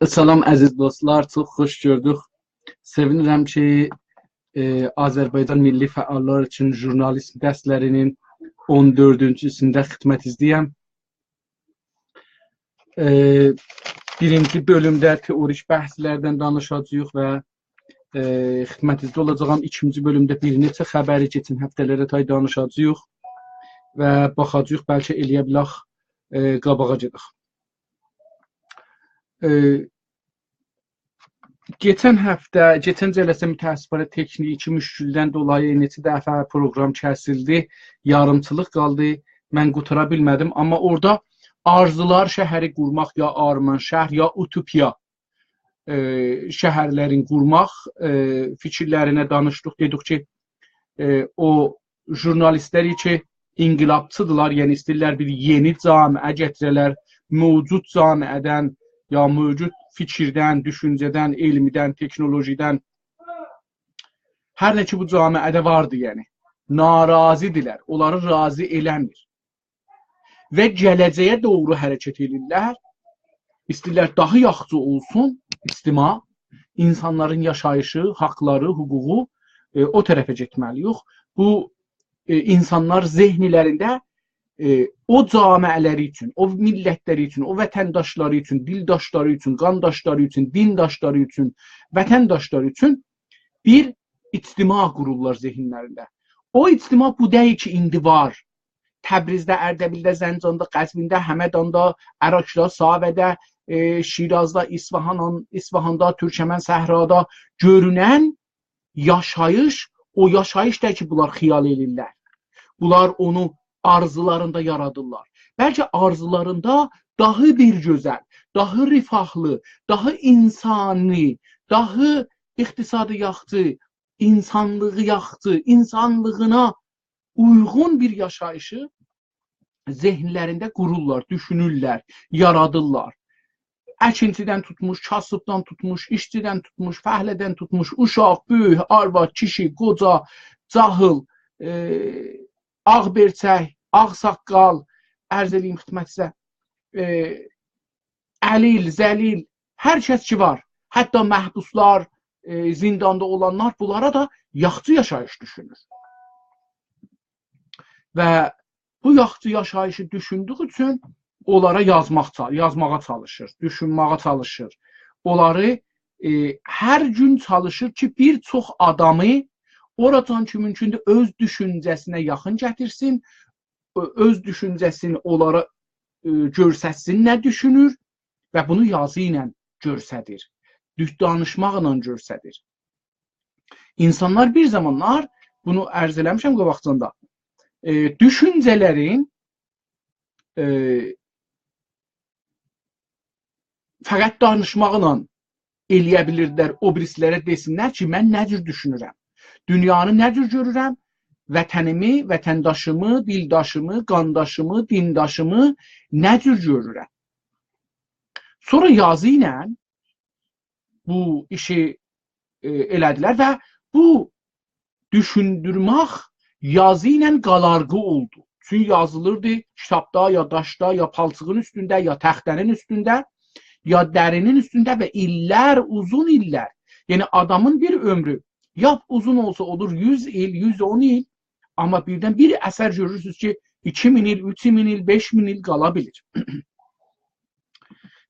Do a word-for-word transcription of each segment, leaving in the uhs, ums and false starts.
سلام عزیز دوستلار، چوخ خوش گؤردوک. سئوینیرم کی، ائ، آذربایجان میللی فعاللار اوچون ژورنالیسم درسلری‌نین اون دؤردونجوسونده خدمتینیزده‌یم. ائ، بیرینجی بؤلومده تئوریک بحثلردن دانیشاجاغیق و، ائ، خدمتینیزده اولاجاغام. ایکینجی بؤلومده بیر نئچه خبری کئچن هفته‌لره تای دانیشاجاغیق و باخاجاغیق، بلکه ائلیه بیلک، ائ، قاباغا گئدک. ائ، کئچن هفته، کئچن جلسه متأسفانه تکنیکی مشکلدن دولایی نئچه دفعه پروگرام کسیلدی، یاریمچیلیق قالدی، من قوتارا بیلمه‌دیم. آمما اورادا آرزولار شهری قورماق، یا آرمانشهر، یا اوتوپیا، ائ، شهرلرین قورماق، ائ، فیکیرلرینه دانیشدیق. دئدیک کی، ائ، او ژورنالیستلر کی، انقلابچی‌دیرلار، یعنی ایسته‌ییرلر بیر یئنی جامعه گتیره‌لر، موجود جامعه‌دن، یا موجود فیکیردن، دوشونجه‌دن، علمیدن، تکنولوژیدن، هر نه کی بو جامعه‌ده واردی، یعنی ناراضی‌دیرلار، اونلاری راضی ائله‌میر. و گله‌جه‌یه دوغرو حرکت ائدیرلر. ایسته‌ییرلر داها یاخشی اولسون اجتماع، اینسانلارین یاشاییشی، حاقلاری، حقوقو، ائ، او طرفه گئتمه‌لی‌ییک. بو، ائ، اینسانلار ذهنلرینده، ائ، او جامعه‌لری اوچون، او میللتلری اوچون، او وطنداشلاری اوچون، دیلداشلاری اوچون، قانداشلاری اوچون، دینداشلاری اوچون، وطنداشلاری اوچون بیر اجتماع قورورلار ذهنلرینده. او اجتماع بو دئییل کی، ایندی وار. تبریزده، اردبیلده، زنجاندا، قزوینده، همداندا، اراکدا، ساوه‌ده، ائ، شیرازدا، اصفهان، اصفهاندا، تورکمن صحرادا گؤرونن یاشاییش، او یاشاییش دئییل کی، بونلار خیال ائدیرلر. بونلار اونو آرزولاریندا یارادیرلار. بلکه آرزولاریندا داها بیر گؤزل، داها رفاهلی، داها اینسانی، داها اقتصادی یاخشی، اینسانلیغی یاخشی، اینسانلیغینا اویغون بیر یاشاییشی ذهنلرینده قورورلار، دوشونورلر، یارادیرلار. اکینچیدن توتموش، کاسیبدان توتموش، ایشچیدن توتموش، فعله‌دن توتموش، اوشاق، بؤیوک، آرواد، کیشی، قوجا، جاهیل، ائ، آغ‌بیرچک، آغ‌ساققال، عرض ائله‌ییم خدمتینیزه، ائ، علیل، ذلیل، هر کس کی وار، حتی محبوسلار، ائ، زینداندا اولانلار، بونلارا دا یاخشی یاشاییش دوشونور. و بو یاخشی یاشاییشی دوشوندویو اوچون اونلارا یازماق چال-، یازماغا چالیشیر، دوشونمه‌یه چالیشیر. اونلاری، ائ، هر گون چالیشیر کی، بیر چوخ آدامی اوراجان کی مومکوندور اؤز دوشونجه‌سینه یاخین گتیرسین، اؤ-، اؤز دوشونجه‌سینی اونلارا، ائ، گؤرستسین، نه دوشونور و بونو یازی ایله گؤرسدیر. دوش-، دانیشماقلا گؤرسدیر. اینسانلار بیر زامانلار، بونو عرض ائله‌میشم قاباقجان دا، ائ، دوشونجه‌لرین، ائ، فقط دانیشماقلا ائلیه بیلیردیلر او بیریسیلره دئسینلر کی، من نه جور دوشونورم، دونیانی نه جور گؤرورم، وطنیمی، وطنداشیمی، دیلداشیمی، قانداشیمی، دینداشیمی نه جور گؤرورم. سونرا یازی ایله بو ایشی، ائ، ائله‌دیلر و بو دوشوندورمک یازی ایله قالارغی اولدو. چونکی یازیلیردی کیتابدا، یا داشدا، یا پالچیغین اوستونده، یا تخته‌نین اوستونده، یا درینین اوستونده و ایللر، اوزون ایللر. یعنی آدامین بیر عؤمرو لاپ اوزون اولسا اولور یوز ایل، یوز اون ایل، آمما بیردن بیر اثر گؤرورسونوز کی، ایکی مین ایل، اوچ مین ایل، بئش مین ایل قالا بیلیر.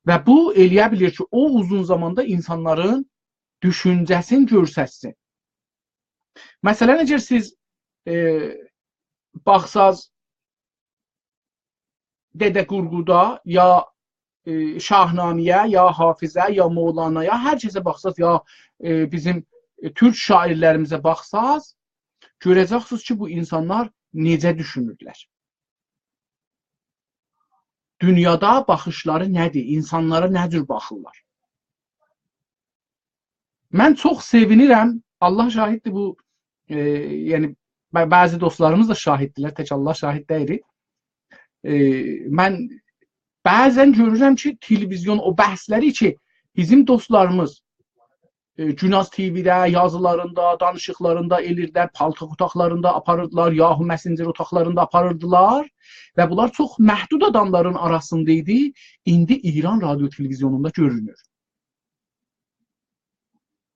و بو ائلیه بیلیر کی، او اوزون زاماندا اینسانلارین دوشونجه‌سینی گؤرستسین. مثلا، اگر سیز، ائ، باخساز دده قورقودا، یا، ائ، شاهنامه‌یه، یا حافظه، یا مولانایا، هر کسه باخساز، یا، ائ، بیزیم، ائ، تورک شاعیرلریمیزه باخساز، گؤره‌جکسینیز کی، بو اینسانلار نئجه دوشونورلر. دونیادا باخیشلاری نه‌دیر؟ اینسانلارا نه جور باخیرلار؟ من چوخ سئوینیرم. الله شاهددیر بو، ائ، یعنی، ب-، بعضی دوستلاریمیز دا شاهددیرلر، تک الله شاهد دئییل. ائ، من بعضا گؤرورم کی، تلویزیون او بحثلری کی، بیزیم دوستلاریمیز، ائ، گوناز تی‌وی‌ده، یازیلاریندا، دانیشیقلاریندا ائلیردیلر، پالتوق اوتاقلاریندا آپاریردیلار، یاهو مسنجر اوتاقلاریندا آپاریردیلار و بونلار چوخ محدود آداملارین آراسیندا ایدی. ایندی ایران رادیو تلویزیونوندا گؤرونور.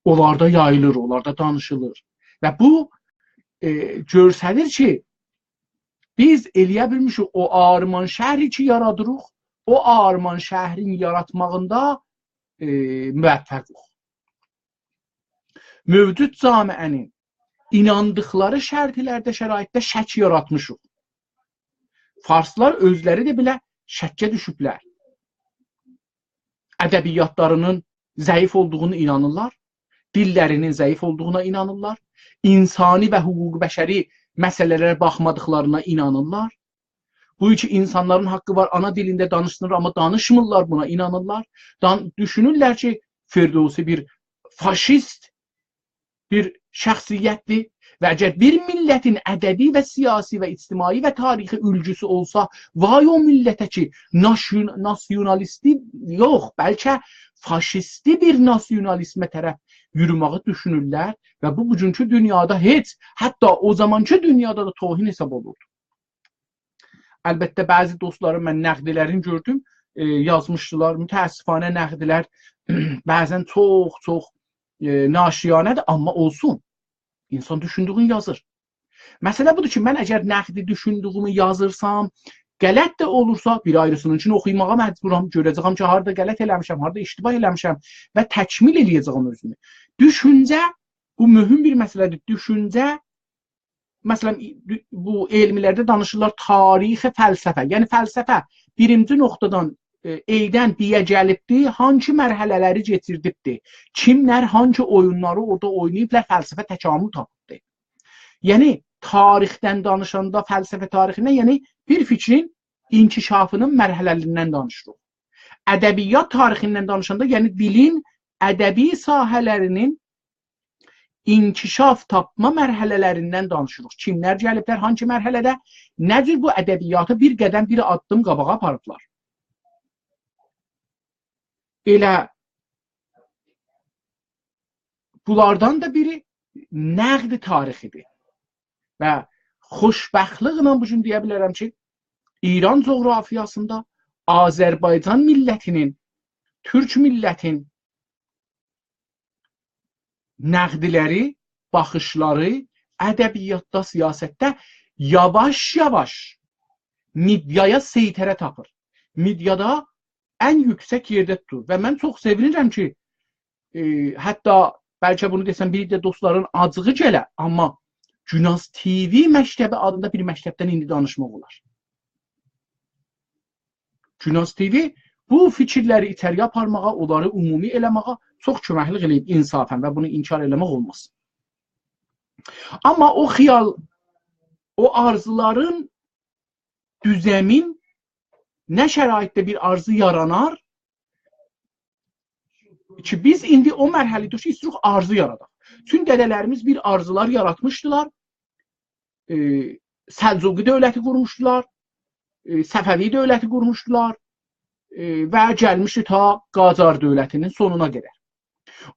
اونلاردا یاییلیر، اونلاردا دانیشیلیر. و بو، ائ، گؤستریر کی، بیز ائلیه بیلمیشیک او آرمان‌شهری کی یارادیریق، او آرمان‌شهرین یاراتماغیندا، ائ، موفقیق. موجود جامعه‌نین ایناندیقلاری شرطلرده، شرایطده شک یاراتمیشیق. فارسلار اؤزلری ده بئله شکه دوشوبلر. ادبیاتلارینین ضعیف اولدوغونو اینانیرلار، دیللرینین ضعیف اولدوغونا اینانیرلار، اینسانی و حقوق بشری مسئله‌لره باخمادیقلارینا اینانیرلار. بو کی اینسانلارین حاققی وار، آنا دیلینده دانیشسینلار، آمما دانیشمیرلار، بونا اینانیرلار. دان-، دوشونورلر کی، فردوسی بیر فاشیست بیر شخصیتدیر و اگر بیر میللتین ادبی و سیاسی و اجتماعی و تاریخی اولگوسو اولسا، وای او میللته کی، ناسیون-، ناسیونالیستی یوخ، بلکه فاشیستی بیر ناسیونالیزمه طرف یورومه‌یی دوشونورلر و بو، بوگونکو دونیادا هئچ، حتی او زامانکی دونیادا دا توهین حساب اولوردو. البته، بعضی دوستلارین من نقدلرینی گؤردوم، ائ، یازمیشدیلار. متأسفانه نقدلر بعضا چوخ، چوخ، ائ، ناشیانه‌دیر، آمما اولسون. اینسان دوشوندویونو یازیر. مسئله بودور کی، من اگر نقدی دوشوندویومو یازیرسام، غلط ده اولورسا، بیر آیریسینینکینی اوخوماغا مجبورام. گؤره‌جه‌یم کی، هاردا غلط ائله‌میشم، هاردا اشتباه ائله‌میشم و تکمیل ائله‌یه‌جه‌یم اؤزومو. دوشونجه، بو مهم بیر مسئله‌دیر. دوشونجه، مثلا، بو علملرده دانیشیرلار تاریخ فلسفه. یعنی فلسفه بیرینجی نقطه‌دن، ائ، A-دن B-یه گلیبدی، هانسی مرحله‌لری کئچیردیبدی، کیملر هانسی اویونلاری اورادا اویناییبلار، فلسفه تکامل تاپیبدی. یعنی تاریخدن دانیشاندا، فلسفه تاریخیندن، یعنی بیر فیکرین انکشافینین مرحله‌لریندن دانیشیریق. ادبیات تاریخیندن دانیشاندا، یعنی دیلین ادبی ساحه‌لرینین انکشاف تاپما مرحله‌لریندن دانیشیریق. کیملر گلیبلر، هانسی مرحله‌ده، نه جور بو ادبیاتی بیر قدم، بیر آددیم قاباغا آپاریبلار. ائله بونلاردان دا بیری نقد تاریخی‌دیر. و خوشبختلیکله بو گون دئیه بیلرم کی، ایران جغرافیاسیندا آذربایجان میللتینین، تورک میللتین نقدلری، باخیشلاری ادبیاتدا، سیاستده یاواش-یاواش مئدیایا سیطره تاپیر. مئدیادا ان یوکسک یئرده توتور. و من چوخ سئوینیرم کی، ائ، حتی بلکه بونو دئسم، بیر ده دوستلارین آجیغی گله، آمما گوناز تی‌وی مکتبی آدیندا بیر مکتبدن ایندی دانیشماق اولار. گوناز تی‌وی بو فیکیرلری ایچری‌یه آپارماغا، اونلاری عمومی ائله‌مه‌یه چوخ کؤمکلیک ائله‌ییب انصافاً و بونو انکار ائله‌مک اولماز. آمما او خیال، او آرزولارین، دوزمین نه شرایطده بیر آرزو یارانار کی، بیز ایندی او مرحله‌ده‌ییک کی، ایسته‌ییریک آرزو یاراداق. چون دده‌لریمیز بیر آرزولار یاراتمیشدیلار، ائ، سلجوقی دؤولتی قورموشدولار، ائ، صفوی دؤولتی قورموشدولار، ائ، و گلمیشدی تا قاجار دؤولتی‌نین سونونا قدر.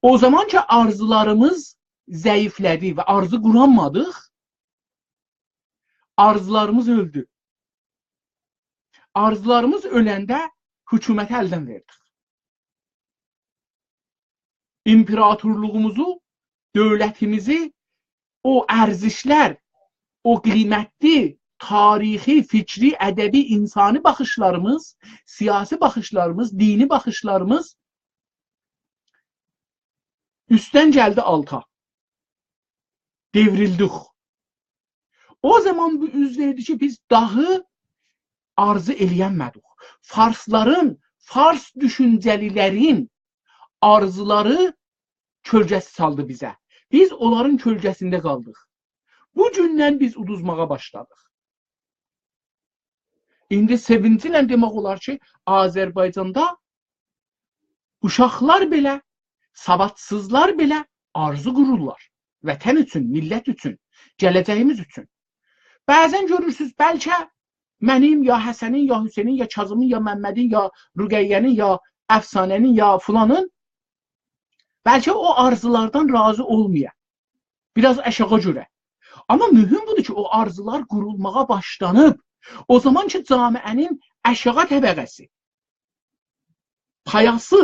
او زامان کی، آرزولاریمیز ضعیفله‌دی و آرزو قورانمادیق، آرزولاریمیز اؤلدو. آرزولاریمیز اؤلنده حکومتی الدن وئردیک. ایمپراتورلوغوموزو، دؤولتیمیزی، او ارزشلر، او قیمتلی تاریخی، فیکری، ادبی، انسانی باخیشلاریمیز، سیاسی باخیشلاریمیز، دینی باخیشلاریمیز اوستدن گلدی آلتا. دئوریلدیک. او زامان بو اوز وئردی کی، بیز داهی آرزو ائله‌ینمه‌دیک. فارسلارین، فارس دوشونجه‌لی‌لرین آرزولاری کؤلگه‌سی سالدی بیزه. بیز اونلارین کؤلگه‌سینده قالدیق. بو گوندن بیز اودوزماغا باشلادیق. ایندی سئوینجله دئمک اولار کی، آذربایجاندا اوشاقلار بئله، سوادسیزلار بئله آرزو قورورلار. وطن اوچون، میللت اوچون، گله‌جه‌ییمیز اوچون. بعضاً گؤرورسونوز، بلکه منیم، یا حسنین، یا حسینین، یا کاظمین، یا ممدین، یا رقیه‌نین، یا افسانه‌نین، یا فلانین، بلکه او آرزولاردان راضی اولمایا. بیر آز آشاغی گؤره. آمما مهم بودور کی، او آرزولار قورولماغا باشلانیب. او زامان کی، جامعه‌نین آشاغی طبقه‌سی، پایاسی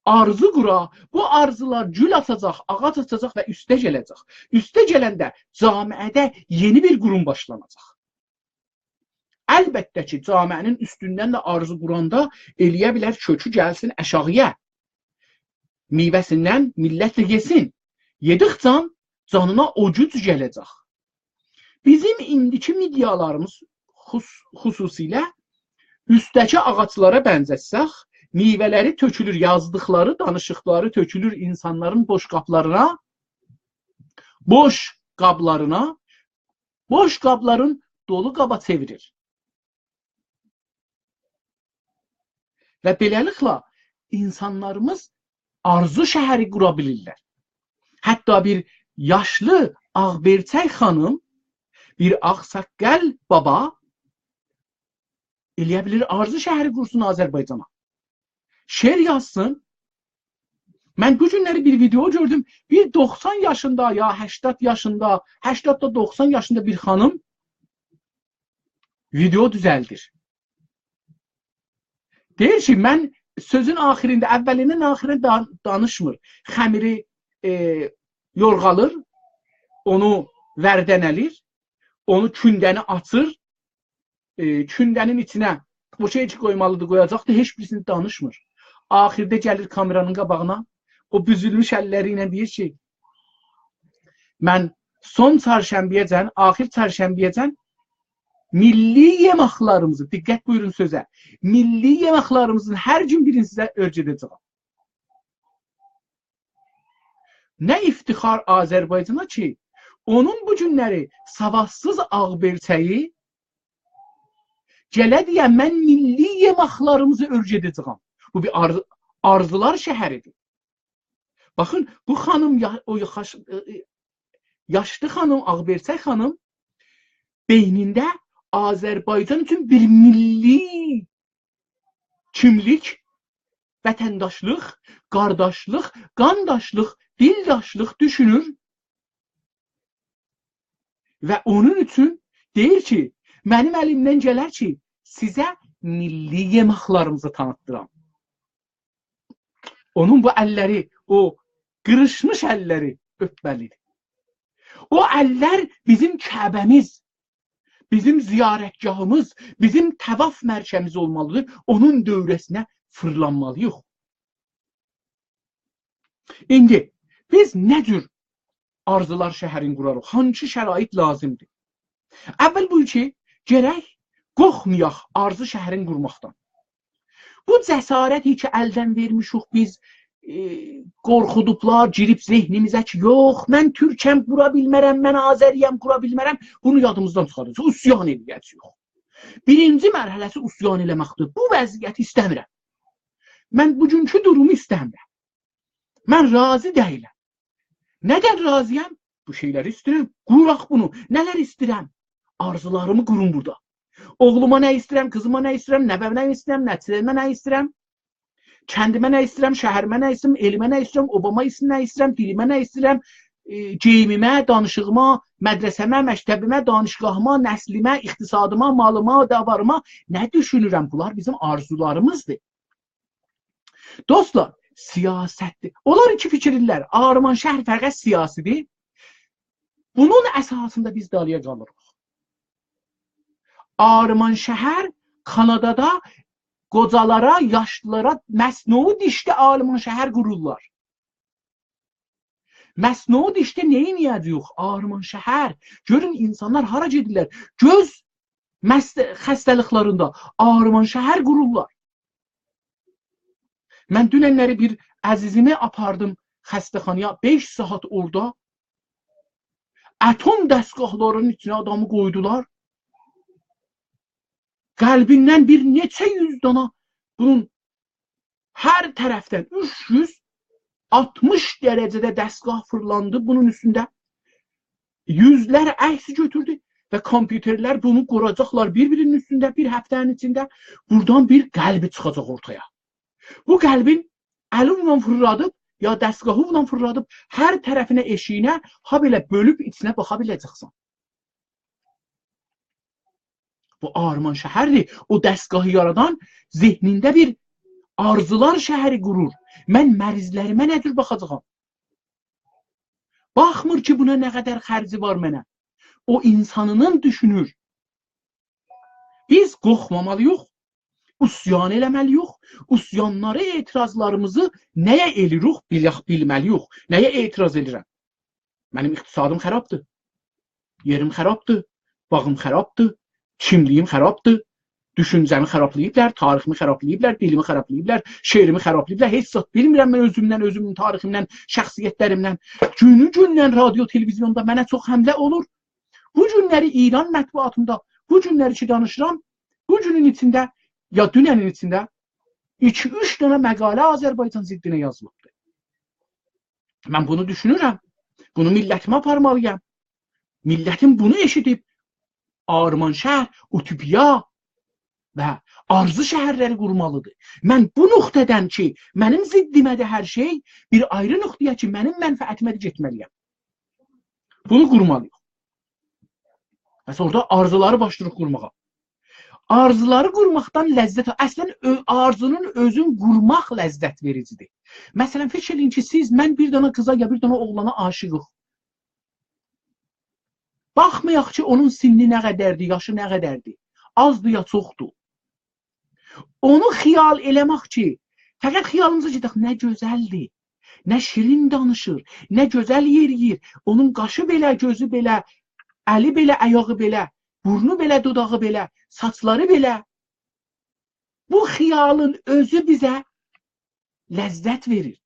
آرزو قورا، بو آرزولار گول آچاجاق، آغاج آچاجاق و اوسته گله‌جک. اوسته گلنده جامعه‌ده یئنی بیر قوروم باشلاناجاق. البته کی، جامعه‌نین اوستوندن ده آرزو قوراندا ائلیه بیلر کؤکو گلسین آشاغییا. میوه‌سیندن میللت ده یئسین. یئدیکجه جانینا او گوج گله‌جک. بیزیم ایندیکی مئدیالاریمیز خص-، خصوصیله اوستده‌کی آغاجلارا بنزتسک، میوه‌لری تؤکولور، یازدیقلاری، دانیشیقلاری تؤکولور اینسانلارین بوش قابلارینا، بوش قابلارینا، بوش قابلارین دولو قابا چئویریر. و بئله‌لیکله، اینسانلاریمیز آرزو شهری قورا بیلیرلر. حتی بیر یاشلی آغ‌بیرچک خانیم، بیر آغ‌ساققال بابا ائلیه بیلیر آرزو شهری قورسون آذربایجانا. شعر یازسین. من بو گونلری بیر ویدئو گؤردوم. بیر دوخسان یاشیندا، یا هشتاد یاشیندا، هشتاد دا دوخسان یاشیندا بیر خانیم ویدئو دوزلدیر. دئییر کی، من سؤزون آخیرینده، اولیندن آخیرینه دا-، دانیشمیر. خمیری، ائ، یورغالیر، اونو وردن الیر، اونو کونده‌نی آچیر، ائ، کونده‌نین ایچینه او شئی کی قویمالیدیر، قویاجاقدیر، هئچ بیریسینی دانیشمیر. آخیرده گلیر کامئرانین قاباغینا، او بوزولموش اللری ایله دئییر کی، من سون چرشنبه‌یه‌جن، آخیر چرشنبه‌یه‌جن میللی یئماقلاریمیزی، دقت بویورون سؤزه، میللی یئماقلاریمیزین هر گون بیرینی سیزه اؤرگده‌جه‌یم. نه افتخار آذربایجانا کی، اونون بو گونلری سوادسیز آغ‌بیرچگی گله دئیه، من میللی یئماقلاریمیزی اؤرگده‌جه‌یم. بو بیر آرز-، آرزولار شهریدیر. باخین، بو خانیم، یا-، او یاخاش-، ائ، ائ، یاشلی خانیم، آغ‌بیرچک خانیم بئینینده آذربایجان اوچون بیر میللی کیملیک، وطنداشلیق، قارداشلیق، قانداشلیق، دیلداشلیق دوشونور. و اونون اوچون دئییر کی، منیم الیمدن گلر کی، سیزه میللی یئماقلاریمیزی تانیتدیرام. اونون بو اللری، او قیریشمیش اللری اؤپمه‌لیدیر. او اللر بیزیم کعبه‌میز، بیزیم زیارتگاهیمیز، بیزیم طواف مرکزیمیز اولمالیدیر. اونون دؤوره‌سینه فیرلانمالیییق. ایندی بیز نه جور آرزولار شهرین قوراریق؟ هانسی شرایط لازیمدیر؟ اول بو کی، گرک قورخمایاق آرزو شهرین قورماقدان. بو جسارتی کی، الدن وئرمیشیک بیز، ائ، قورخودوبلار، گیریب ذهنیمیزه کی، یوخ، من تورکم، قورا بیلمرم، من آذری‌یم، قورا بیلمرم. بونو یادیمیزدان چیخارداجاغیق. عصیان ائله‌یه‌جه‌ییک. بیرینجی مرحله‌سی عصیان ائله‌مکدیر. بو وضعیتی ایسته‌میرم. من بوگونکو دورومو ایسته‌میرم. من راضی دئییلم. ندن راضی‌یام؟ بو شئیلری ایسته‌ییرم. قوراق بونو. نه‌لر ایسته‌ییرم؟ آرزولاریمی قوروم بورادا. اوغلوما نه ایسته‌ییرم، قیزیما نه ایسته‌ییرم، نوه‌مه نه ایسته‌ییرم، نتیجه‌مه نه ایسته‌ییرم؟ کندیمه نه ایسته‌ییرم، شهریمه نه ایسته‌ییرم، ائلیمه نه ایسته‌ییرم، اوباما ایس-، نه ایسته‌ییرم، دیلیمه نه ایسته‌ییرم، ائ، گئییمیمه، دانیشیغیما، مدرسه‌مه، مکتبیمه، دانشگاهیما، نسلیمه، اقتصادیما، مالیما، داواریما نه دوشونورم؟ بونلار بیزیم آرزولاریمیزدیر. دوستلار، سیاستدیر. اونلار کی فیکیر ائدیرلر، آرمانشهر فقط سیاسی‌دیر. بونون اساسیندا بیز دالییا قالیریق. آرمانشهر کانادادا قوجالارا، یاشلیلارا مصنوعی دیشده آرمانشهر قورورلار. مصنوعی دیشده نه ائده‌جه‌ییک؟ آرمانشهر. گؤرون، اینسانلار هارا گئدیرلر. گؤز مس-، خسته‌لیکلرینده آرمانشهر قورورلار. من دوننلری بیر عزیزیمی آپاردیم خسته‌خانایا، بئش ساعت اورادا اتم دستگاهلارینین ایچینه آدامی قویدولار. قلبیندن بیر نئچه یوز دانا، بونون هر طرفدن اوچ یوز آلتمیش درجه‌ده دستگاه فیرلاندی بونون اوستونده. یوزلر عکس گؤتوردو و کامپیوترلر بونو قوراجاقلار بیر-بیرینین اوستونده بیر هفته‌نین ایچینده. بورادان بیر قلبی چیخاجاق اورتایا. بو قلبین الی ایله فیرلادیب، یا دستگاهی ایله فیرلادیب، هر طرفینه، ائشیگینه، هابئله بؤلوب ایچینه باخا بیله‌جکسن. بو آرمانشهردیر. او دستگاهی یارادان ذهنینده بیر آرزولار شهری قورور. من مریضلریمه نه جور باخاجاغام؟ باخمیر کی، بونا نه قدر خرجی وار منه. او اینسانینان دوشونور. بیز قورخمامالی‌ییق، عصیان ائله‌مه‌لی‌ییک. عصیانلاری، اعتراضلاریمیزی نه‌یه ائله‌ییریک؟ بیلک، بیلمه‌لی‌ییک. نه‌یه اعتراض ائدیرم؟ منیم اقتصادیم خرابدیر. یئریم خرابدیر. باغیم خرابدیر. کیملیگیم خرابدیر. دوشونجه‌می خرابلاییبلار، تاریخیمی خرابلاییبلار، دیلیمی خرابلاییبلار، شعریمی خرابلاییبلار. هئچ زاد بیلمیرم من اؤزومدن، اؤزومون تاریخیمدن، شخصیتلریمدن. گونو گوندن رادیو، تلویزیوندا منه چوخ حمله اولور. بو گونلری ایران مطبوعاتیندا، بو گونلری کی دانیشیرام، بو گونون ایچینده، یا دوننین ایچینده ایکی-اوچ دنه مقاله آذربایجان ضدینه یازیلیبدیر. من بونو دوشونورم. بونو میللتیمه آپارمالی‌یام. میللتیم بونو ائشیدیب، آرمانشهر، اوتوپیا و آرزو شهرلری قورمالیدیر. من بو نقطه‌دن کی، منیم ضدیمه‌دیر هر شئی، بیر آیری نقطه‌یه کی، منیم منفعتیمه‌دیر، گئتمه‌لی‌یم. بونو قورمالی‌ییق. پس اورادا آرزولاری باشلاییریق قورماغا. آرزولاری قورماقدان لذت، اصلاً اؤ-، آرزونون اؤزون قورماق لذت وئریجیدیر. مثلاً، فیکیر ائله‌یین کی، سیز، من بیر دنه قیزا یا بیر دنه اوغلانا عاشیقیق. باخمایاق کی، اونون سنّی نه قدردیر، یاشی نه قدردیر، آزدیر یا چوخدور. اونو خیال ائله‌مک کی، فقط خیالیمیزا گئدک، نه گؤزلدیر، نه شیرین دانیشیر، نه گؤزل یئرییر. اونون قاشی بئله، گؤزو بئله، الی بئله، آیاغی بئله، بورنو بئله، دوداغی بئله، ساچلاری بئله. بو خیالین اؤزو بیزه لذت وئریر.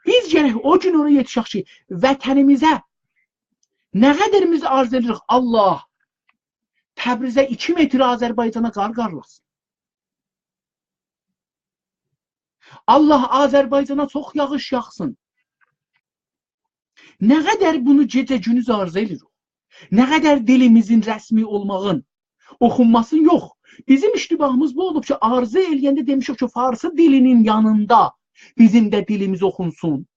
بیز گرک او گون اورا یئتیشک کی، وطنیمیزه نه قدریمیز آرزو ائدیریک، الله تبریزه ایکی متر، آذربایجانا قار قارلاسین. الله آذربایجانا چوخ یاغیش یاغسین. نه قدر بونو گئجه گوندوز آرزو ائدیریک. نه قدر دیلیمیزین رسمی اولماغین، اوخونماسین یوخ. بیزیم اشتباهیمیز بو اولوب کی، آرزو ائله‌ینده دئمیشیک کی، فارسی دیلینین یانیندا بیزیم ده دیلیمیز اوخونسون.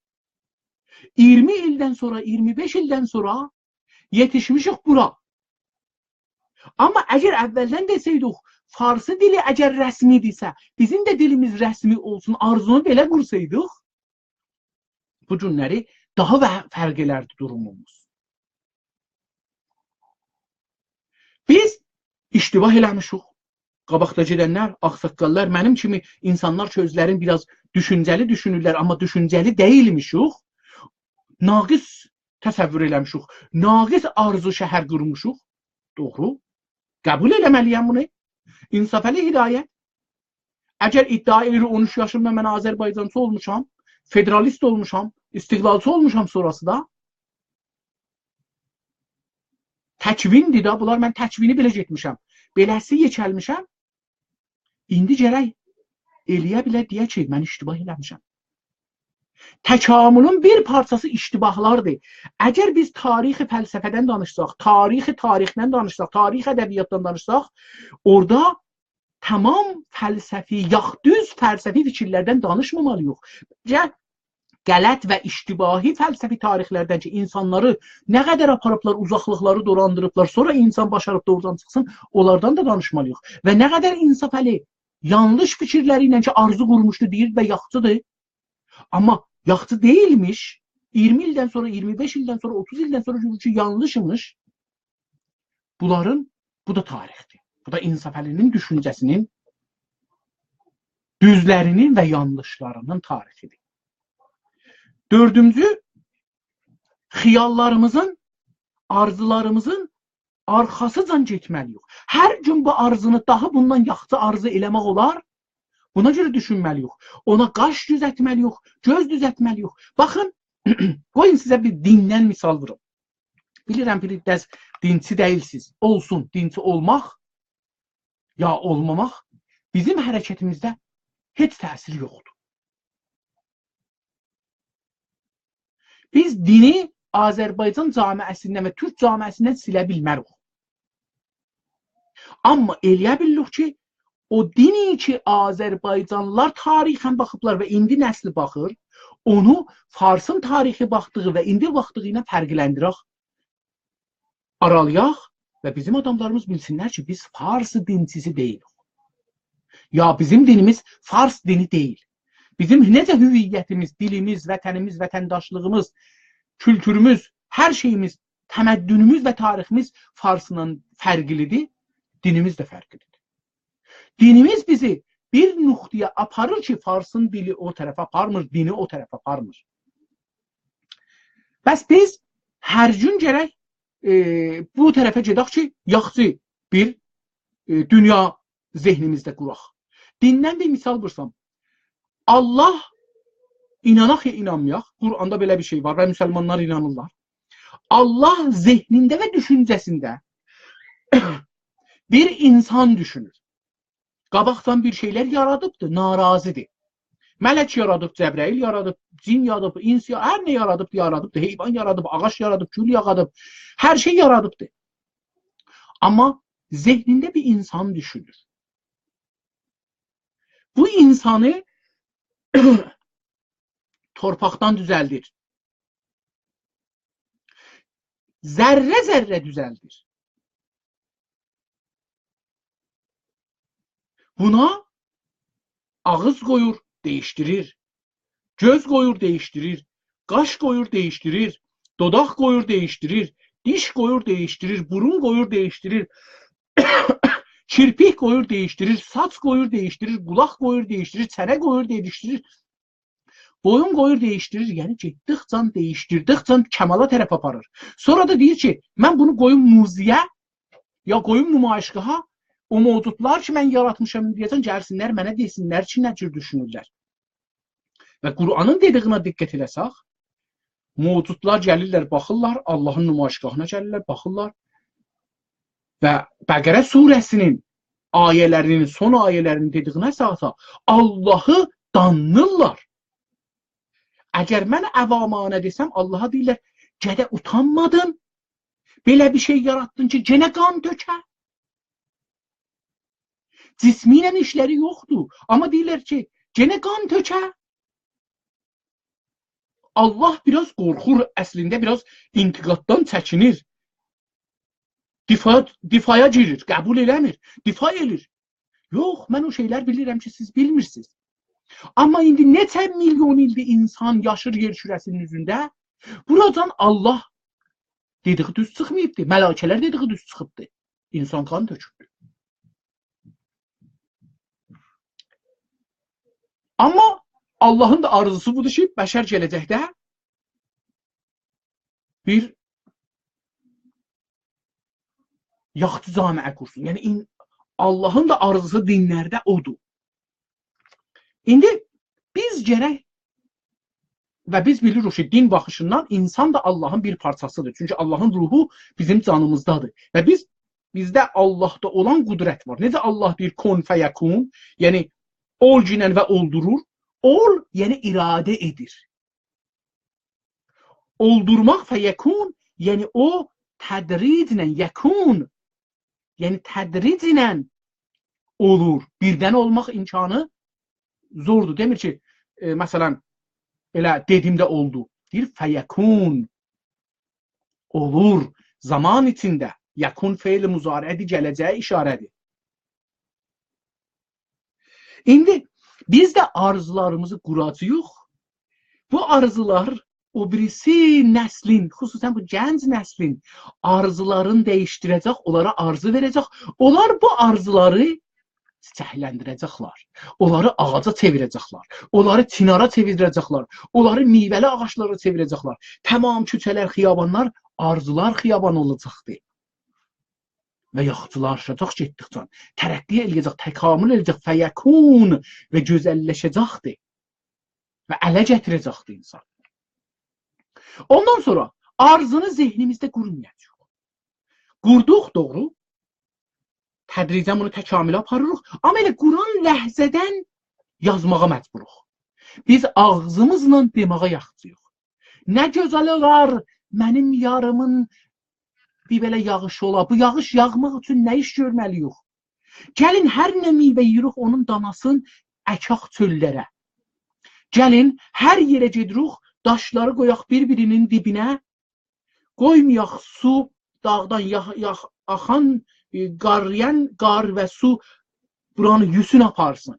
اییرمی ایلدن سونرا، اییرمی بئش ایلدن سونرا یئتیشمیشیک بورا. آمما اگر اولدن دئسه‌یدیک، فارسی دیلی اگر رسمی‌دیرسه، بیزیم ده دیلیمیز رسمی اولسون، آرزونو بئله قورسایدیق، بو گونلری داها و فرق ائلردی دوروموموز. بیز اشتباه ائله‌میشیک. قاباقدا گئدنلر، آغ‌ساققاللار، منیم کیمی اینسانلار کی، اؤزلرین بیر آز دوشونجه‌لی دوشونورلر، آمما دوشونجه‌لی دئییلمیشیک. ناقص تصور ائله‌میشیک. ناقص آرزو شهر قورموشوق. دوغرو. قبول ائله‌مه‌لی‌یم بونو. انصافعلی هدایت. اگر ادعا ائله‌ییر، اون اوچ یاشیمدا من آذربایجانچی اولموشام، فدرالیست اولموشام، استقلالچی اولموشام سونراسی دا، تکوین‌دیر دا، بونلار، من تکوینی بئله گئتمیشم. بئله‌سی یئکلمیشم. ایندی گرک ائله‌یه بیله دئیه کی، من اشتباه ائله‌میشم. تکاملون بیر پارچاسی اشتباهلاردیر. اگر بیز تاریخ فلسفه‌دن دانیشساق، تاریخ تاریخدن دانیشساق، تاریخ ادبیاتدان دانیشساق، اورادا تمام فلسفی، یاخود دوز فلسفی فیکیرلردن دانیشمامالی‌ییق. گل-، غلط و اشتباهی فلسفی تاریخلردن کی، اینسانلاری نه قدر آپاریبلار، اوزاقلیقلاری دولاندیریبلار، سونرا اینسان باشاریب دا اورادان چیخسین، اونلاردان دا دانیشمالی‌ییق. و نه قدر انصافعلی یانلیش فیکیرلری ایله کی، آرزو قورموشدو، دئییردی و یاخچی‌دیر. آمما یاخچی دئییلمیش، اییرمی ایلدن سونرا، اییرمی بئش ایلدن سونرا، اوتوز ایلدن سونرا گؤرور کی، یانلیشمیش. بونلارین، بو دا تاریخدیر. بو دا انصافعلی‌نین دوشونجه‌سی‌نین، دوزلری‌نین و یانلیشلاری‌نین تاریخی‌دیر. دؤردونجو، خیاللاریمیزین، آرزولاریمیزین آرخاسیجان گئتمه‌لی‌ییک. هر گون بو آرزونی داها بوندان یاخشی آرزو ائله‌مک اولار؟ بونا گؤره دوشونمه‌لی‌ییک. اونا قاش دوزلتمه‌لی‌ییک، گؤز دوزلتمه‌لی‌ییک. باخین، قویون سیزه بیر دیندن مثال ووروم. بیلیرم، بیلیرم، بیر دز دینچی دئییلسیز. اولسون، دینچی اولماق یا اولماماق بیزیم حرکتیمیزده هئچ تأثیری یوخدور. بیز دینی آذربایجان جامعه‌سیندن و تورک جامعه‌سیندن سیله بیلمه‌ریک. آمما ائله‌یه بیلیریک کی، او دینی کی، آذربایجانلیلار تاریخاً باخیبلار و ایندی نسلی باخیر، اونو فارسین تاریخی باخدیغی و ایندی باخدیغی ایله فرقلندیرک، آرالایاق و بیزیم آداملاریمیز بیلسینلر کی، بیز فارس دینچیسی دئییلیک. یا بیزیم دینیمیز فارس دینی دئییل. بیزیم نئجه هویتیمیز، دیلیمیز، وطنیمیز، وطنداشلیغیمیز، کولتوروموز، هر شئییمیز، تمدنوموز و تاریخیمیز فارسلا فرقلی‌دیر، دینیمیز ده فرقلی‌دیر. دینیمیز بیزی بیر نقطه‌یه آپاریر کی، فارسین دیلی او طرفه آپارمیر، دینی او طرفه آپارمیر. پس بیز هر گون گرک، ائ، بو طرفه گئدک کی، یاخشی بیر، ائ، دونیا ذهنیمیزده قوراق. دیندن بیر مثال وورسام، الله، ایناناق یا اینانمایاق، قرآندا بئله بیر شئی وار و مسلمانلار اینانیرلار. الله ذهنینده و دوشونجه‌سینده بیر انسان دوشونور. قاباقدان بیر شئیلر یارادیبدیر، ناراضی‌دیر. ملک یارادیب، جبرئیل یارادیب، جین یارادیب، انس یا-، هر نه یارادیب، یارادیبدیر. حیوان یارادیب، آغاج یارادیب، گول یارادیب، هر شئی یارادیبدیر. آمما ذهنینده بیر انسان دوشونور. بو انسانی تورپاقدان دوزلدیر. ذره ذره دوزلدیر. بونا آغیز قویور، دییشدیریر. گؤز قویور، دییشدیریر. قاش قویور، دییشدیریر. دوداق قویور، دییشدیریر. دیش قویور، دییشدیریر. بورون قویور، دییشدیریر. کیرپیک قویور، دییشدیریر. ساچ قویور، دییشدیریر. قولاق قویور، دییشدیریر. چنه قویور، دییشدیریر. بویون قویور، دییشدیریر. یعنی گئتدیکجه دییشدیردیکجه کمالا طرف آپاریر. سونرا دا دئییر کی، من بونو قویوم موزه‌یه، یا قویوم نمایشگاها، او موجودلار کی، من یاراتمیشام، دئیه‌جم، گلسینلر منه دئسینلر کی، نه جور دوشونورلر. و قرآنین دئدیگینه دقت ائله‌سک، موجودلار گلیرلر، باخیرلار، اللهین نمایشگاهینا گلیرلر، باخیرلار. و بقره سوره‌سی‌نین آیه‌لری‌نین، سون آیه‌لری‌نین دئدیگینه اساسا اللهی دانلیرلار. اگر من عوامانه دئسم، اللها دئییرلر: «گده اوتانمادین؟ بئله بیر شئی یاراتدین کی، گئنه قان تؤکه؟» جسمی ایله ایشلری یوخدور. آمما دئییرلر کی، گئنه قان تؤکه. الله بیر آز قورخور، اصلینده بیر آز انتقاددان چکینیر. دفاع، دفاعا گیریر، قبول ائله‌میر. دفاع ائله‌ییر. یوخ، من او شئیلر بیلیرم کی، سیز بیلمیرسینیز. آمما ایندی نئچه میلیون ایلدیر انسان یاشیر یئر کوره‌سی‌نین اوزونده. بوراجان الله دئدیگی دوز چیخماییبدی، ملائکه‌لر دئدیگی دوز چیخیبدی. انسان قان تؤکوبدو. آمما اللهین دا آرزوسو بودور کی، بشر گله‌جکده بیر یاخشی جامعه قورسون. یعنی، این-، اللهین دا آرزوسو دینلرده اودور. ایندی بیز گرک، و بیز بیلیریک کی، دین باخیشیندان اینسان دا آللاهین بیر پارچاسیدیر. چونکی آللاهین روحو بیزیم جانیمیزدادیر. و بیز، بیزده آللاهدا اولان قدرت وار. نئجه آللاه دئییر، «کن فیکون»، یعنی اولگینن و اولدورور. اول، یعنی اراده ائدیر. اولدورماق، فیکون، یعنی او تدریجله، یکون، یعنی تدریجله اولور. بیردن اولماق امکانی زوردور. دئمیر کی، ائ، مثلا، ائله دئدیم ده اولدو. دئییر، فیکون. اولور. زامان ایچینده. یکون فعل مضارع‌دیر، گله‌جه‌یه اشاره‌دیر. ایندی بیز ده آرزولاریمیزی قوراجاغیق. بو آرزولار او بیریسی نسلین، خصوصا بو گنج نسلین آرزولارینی دییشدیره‌جک، اونلارا آرزو وئره‌جک. اونلار بو آرزولاری چیچکلندیره‌جکلر. اونلاری آغاجا چئویره‌جکلر. اونلاری چینارا چئویره‌جکلر. اونلاری میوه‌لی آغاجلارا چئویره‌جکلر. تمام کوچه‌لر، خیابانلار آرزولار خیابانی اولاجاقدیر. و یاخچیلاشاجاق گئتدیکجه. ترقی ائله‌یه‌جک، تکامل ائله‌یه‌جک، فیکون و گؤزللشه‌جکدیر. و اله گتیره‌جکدیر اینسان. اوندان سونرا آرزونو ذهنیمیزده قورمایاجاغیق. قوردوق، دوغرو. تدریجاً بونو تکامله آپاریریق. آمما ائله قوران لحظه‌دن یازماغا مجبوروق. بیز آغزیمیزلا دئماغا یاخچییق. نه گؤزل اولار منیم یاریمین بیر بئله یاغیشی اولا. بو یاغیش یاغماق اوچون نه ایش گؤرمه‌لی‌ییک؟ گلین هر نه میوه یئییریک، اونون داناسین اکاق چؤللره. گلین هر یئره گئدیریک، داشلاری قویاق بیر-بیری‌نین دیبینه، قویمایاق سو داغدان یاغ-، یاغ-، آخان، ائ، قار، یعنی قار و سو بورانی یوسون آپارسین.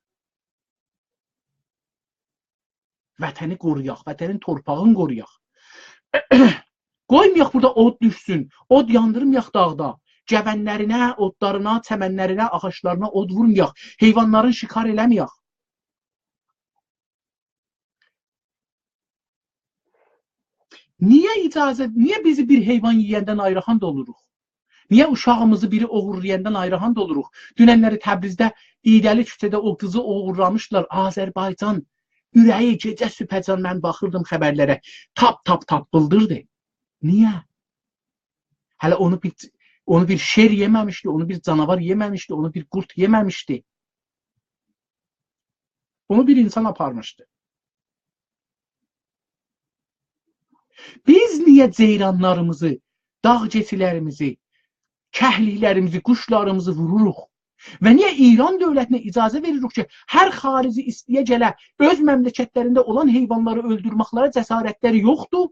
وطنی قورویاق، وطنین تورپاغینی قورویاق. قویمایاق بورادا اود دوشسون، اود یاندیرمایاق داغدا. گوونلرینه، اودلارینا، چمنلرینه، آغاجلارینا اود وورمایاق. حیوانلارین شکار ائله‌مه‌یک. نییه اجازه، نییه بیزی بیر حیوان یئیندن آیری‌هان دا اولوروق؟ نییه اوشاغیمیزی بیری اوغورلایاندان آیری‌هان دا اولوروق؟ دوننلری تبریزده ایده‌لی کوچه‌ده او قیزی اوغورلامیشدیلار. آذربایجان اوره‌یی گئجه صبحه‌جن من باخیردیم خبرلره. تاپ تاپ تاپپیلدیردی. نییه؟ هله اونو بیر، اونو بیر شیر یئمه‌میشدی، اونو بیر جاناوار یئمه‌میشدی، اونو بیر قورد یئمه‌میشدی. اونو بیر اینسان آپارمیشدی. بیز نییه جئیرانلاریمیزی، داغ کئچیلریمیزی، کهلیکلریمیزی، قوشلاریمیزی ووروروق؟ و نییه ایران دؤولتینه اجازه وئریریک کی، هر خارجی ایسته‌یه گله، اؤز مملکتلرینده اولان حیوانلاری اؤلدورمکلره جسارتلری یوخدور؟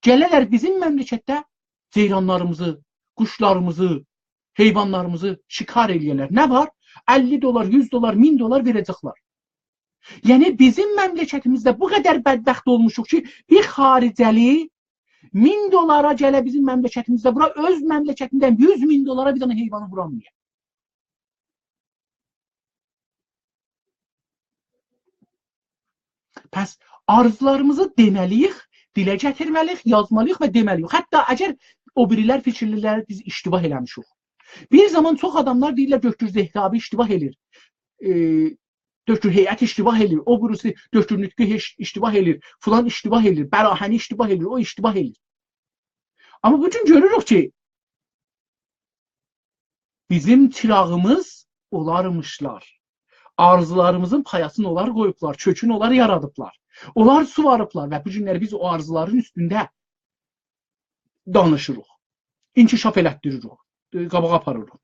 گله‌لر بیزیم مملکتده جئیرانلاریمیزی، قوشلاریمیزی، حیوانلاریمیزی شکار ائله‌یه‌لر. نه وار؟ اللی دلار، یوز دلار، مین دلار وئره‌جکلر. یعنی بیزیم مملکتیمیزده بو قدر بدبخت اولموشوق کی، بیر خارجه‌لی مین دلارا گله بیزیم مملکتیمیزده وورا، اؤز مملکتیندن یوز مین دلارا بیر دنه حیوانی وورانمایا. پس آرزولاریمیزی دئمه‌لی‌ییک، دیله گتیرمه‌لی‌ییک، یازمالی‌ییق و دئمه‌لی‌ییک. حتی اگر او بیریلر فیکیرله‌ییرلر بیز اشتباه ائله‌میشیک. بیر زامان چوخ آداملار دئییرلر، دکتر زهتابی اشتباه ائله‌ییر. ائ، دکتر هیئت اشتباه ائله‌ییر، او بیریسی دکتر نطقی هئچ، اشتباه ائله‌ییر، فلان اشتباه ائله‌ییر، براهنی اشتباه ائله‌ییر، او اشتباه ائله‌ییر. آمما بو گون گؤروروک کی، بیزیم چیراغیمیز اونلارمیشلار. آرزولاریمیزین پایاسینی اونلار قویوبلار، کؤکون اونلار یارادیبلار. اونلار سوواریبلار و بو گونلری بیز او آرزولارین اوستونده دانیشیریق. انکشاف ائلتدیریریک، ائ، قاباغا آپاریریق.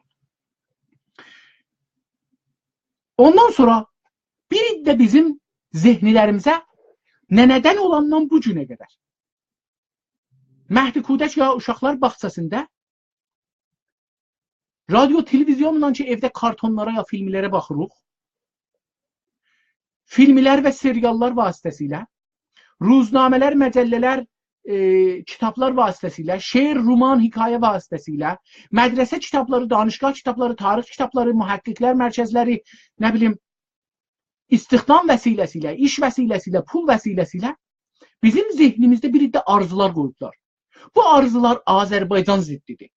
اوندان سونرا بیر ده بیزیم ذهنلریمیزه ننه‌دن اولاندان بو گونه قدر مهد کودک یا اوشاقلار باغچاسیندا رادیو، تلویزیونلا کی، ائوده کارتونلارا یا فیلملره باخیریق. فیلملر و سریاللار واسطه‌سیله، روزنامه‌لر، مجله‌لر، ائ، کیتابلار واسطه‌سیله، شعر، رمان، حکایه واسطه‌سیله، مدرسه کیتابلاری، دانشگاه کیتابلاری، تاریخ کیتابلاری، محققلر مرکزلری، نه بیلیم، استخدام وسیله‌سیله، ایش وسیله‌سیله، پول وسیله‌سیله بیزیم ذهنیمیزده بیر عده آرزولار قویوبلار. بو آرزولار آذربایجان ضدی‌دیر.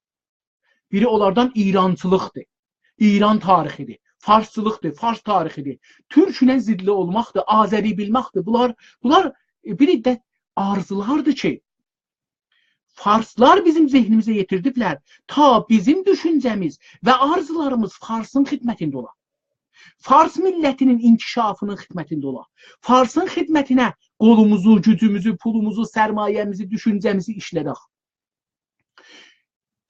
بیری اونلاردان ایرانچیلیقدیر. ایران تاریخی‌دیر. فارسچیلیقدیر، فارس تاریخیدیر. تورکله ضدلی اولماقدیر، آذری بیلمکدیر. بونلار، بونلار، ائ، بیر عده آرزولاردیر کی، فارسلار بیزیم ذهنیمیزه یئتیردیبلر. تا بیزیم دوشونجه‌میز و آرزولاریمیز فارسین خدمتینده اولا. فارس میللتینین انکشافینین خدمتینده اولا. فارسین خدمتینه قولوموزو، گوجوموزو، پولوموزو، سرمایه‌میزی، دوشونجه‌میزی ایشله‌دک.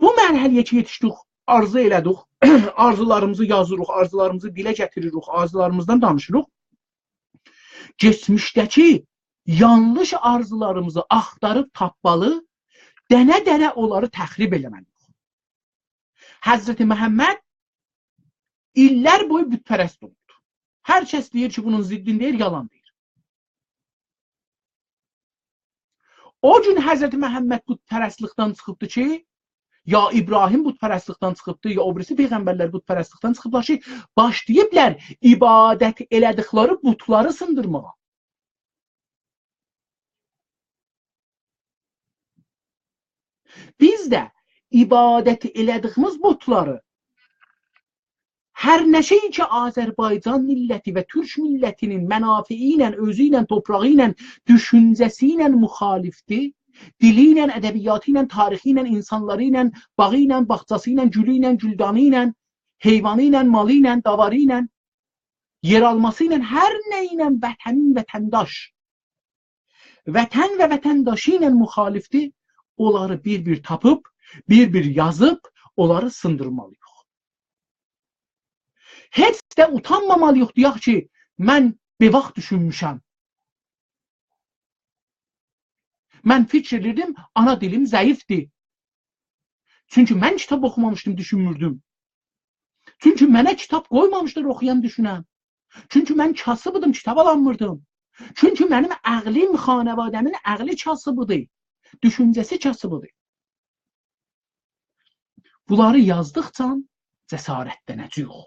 بو مرحله‌یه کی یئتیشدیک، آرزو ائله‌دیک، آرزولاریمیزی یازیریق، آرزولاریمیزی دیله گتیریریک، آرزولاریمیزدان دانیشیریق. کئچمیشده‌کی یانلیش آرزولاریمیزی آختاریب تاپمالی، دنه-دنه اونلاری تخریب ائله‌مه‌لی‌ییک. حضرت محمد ایللر بویو بت‌پرست اولوبدور. هر کس دئییر کی، بونون ضدینی دئییر، یالان دئییر. او گون حضرت محمد بت‌پرستلیکدن چیخیبدی کی، یا ابراهیم بت‌پرستلیکدن چیخیبدی، یا او بیریسی پیغمبرلر بت‌پرستلیکدن چیخیبلار کی، باشلاییبلار عبادت ائله‌دیکلری بتلاری سیندیرماغا. بیز ده عبادت ائله‌دیگیمیز بتلاری، هر نه شئی کی، آذربایجان میللتی و تورک میللتینین منافعی ایله، اؤزو ایله، تورپاغی ایله، دوشونجه‌سی ایله مخالفدیر، دیلی ایله، ادبیاتی ایله، تاریخی ایله، اینسانلاری ایله، باغی ایله، باغچاسی ایله، گولو ایله، گولدانی ایله، حیوانی ایله، مالی ایله، داواری ایله، یئرآلماسی ایله، هر نه ایله وطنین وطنداش، وطن و وطنداشی ایله مخالفدیر، اونلاری بیر-بیر تاپیب، بیر-بیر یازیب، اونلاری سیندیرمالی‌ییق. هئچ ده اوتانمامالی‌ییق، دئیک کی، من بئواخت دوشونموشم. من فیکیر ائدیردیم، آنا دیلیم ضعیفدیر. چونکی من کیتاب اوخومامیشدیم، دوشونموردوم. چونکی منه کیتاب قویمامیشلار اوخویام، دوشونم. چونکی من کاسیب ایدیم، کیتاب آلانمیردیم. چونکی منیم عقلیم، خانواده‌مین عقلی کاسیب ایدی. دوشونجه‌سی کاسیب ایدی. بونلاری یازدیقجا جسارتلنه‌جه‌ییک.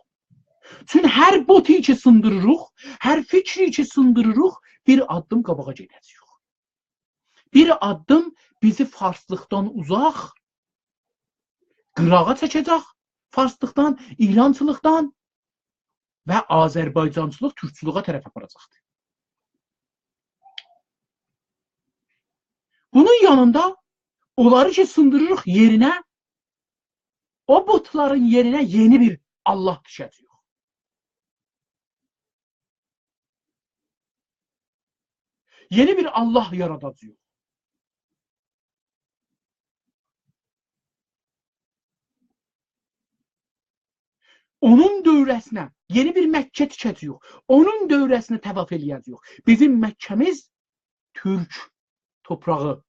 چون هر بوتو کی سیندیریریق، هر فیکری کی سیندیریریق، بیر آددیم قاباغا گئده‌جه‌ییک. بیر آددیم بیزی فارسلیقدان اوزاق، قیراغا چکه‌جک، فارسلیقدان، ایرانچیلیقدان و آذربایجانچیلیق، تورکچولوغه طرف آپاراجاقدیر. بونون یانیندا اونلاری کی سیندیریریق یئرینه، او بتلارین یئرینه یئنی بیر الله دوشه‌جه‌ییک. یئنی بیر الله یاراداجاغیق. اونون دؤوره‌سینه یئنی بیر مکه تیکه‌جه‌ییک. اونون دؤوره‌سینه طواف ائله‌یه‌جه‌ییک. بیزیم مکه‌میز تورک توپراغی،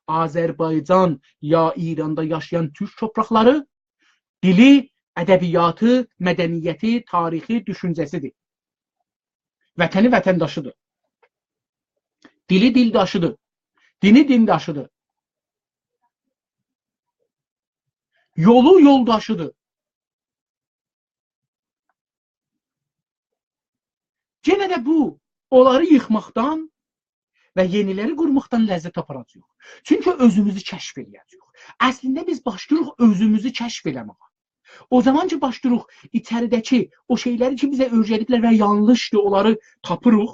آذربایجان یا ایراندا یاشایان تورک توپراقلاری، دیلی، ادبیاتی، مدنیتی، تاریخی، دوشونجه‌سیدیر. وطنی وطنداشیدیر. دیلی دیلداشیدیر. دینی دینداشیدیر. یولو یولداشیدیر. یئنه ده بو، اونلاری ییخماقدان و یئنیلری قورماقدان لذت آپاراجاغیق. چونکی اؤزوموزو کشف ائله‌یه‌جه‌ییک. اصلینده بیز باشلاییریق اؤزوموزو کشف ائله‌مه‌یه. او زامان کی باشلاییریق ایچریده‌کی او شئیلری کی بیزه اؤیره‌دیبلر و یانلیشدیر، اونلاری تاپیریق.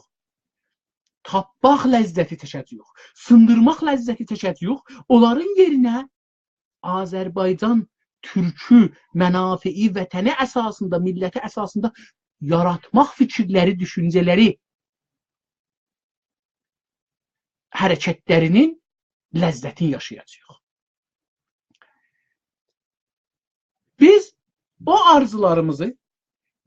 تاپماق لذتی چکه‌جه‌ییک. سیندیرماق لذتی چکه‌جه‌ییک. اونلارین یئرینه آذربایجان تورکو منافعی وطنی اساسیندا، میللتی اساسیندا یاراتماق فیکیرلری، دوشونجه‌لری، حرکتلرینین لذتینی یاشایاجاغیق. بیز او آرزولاریمیزی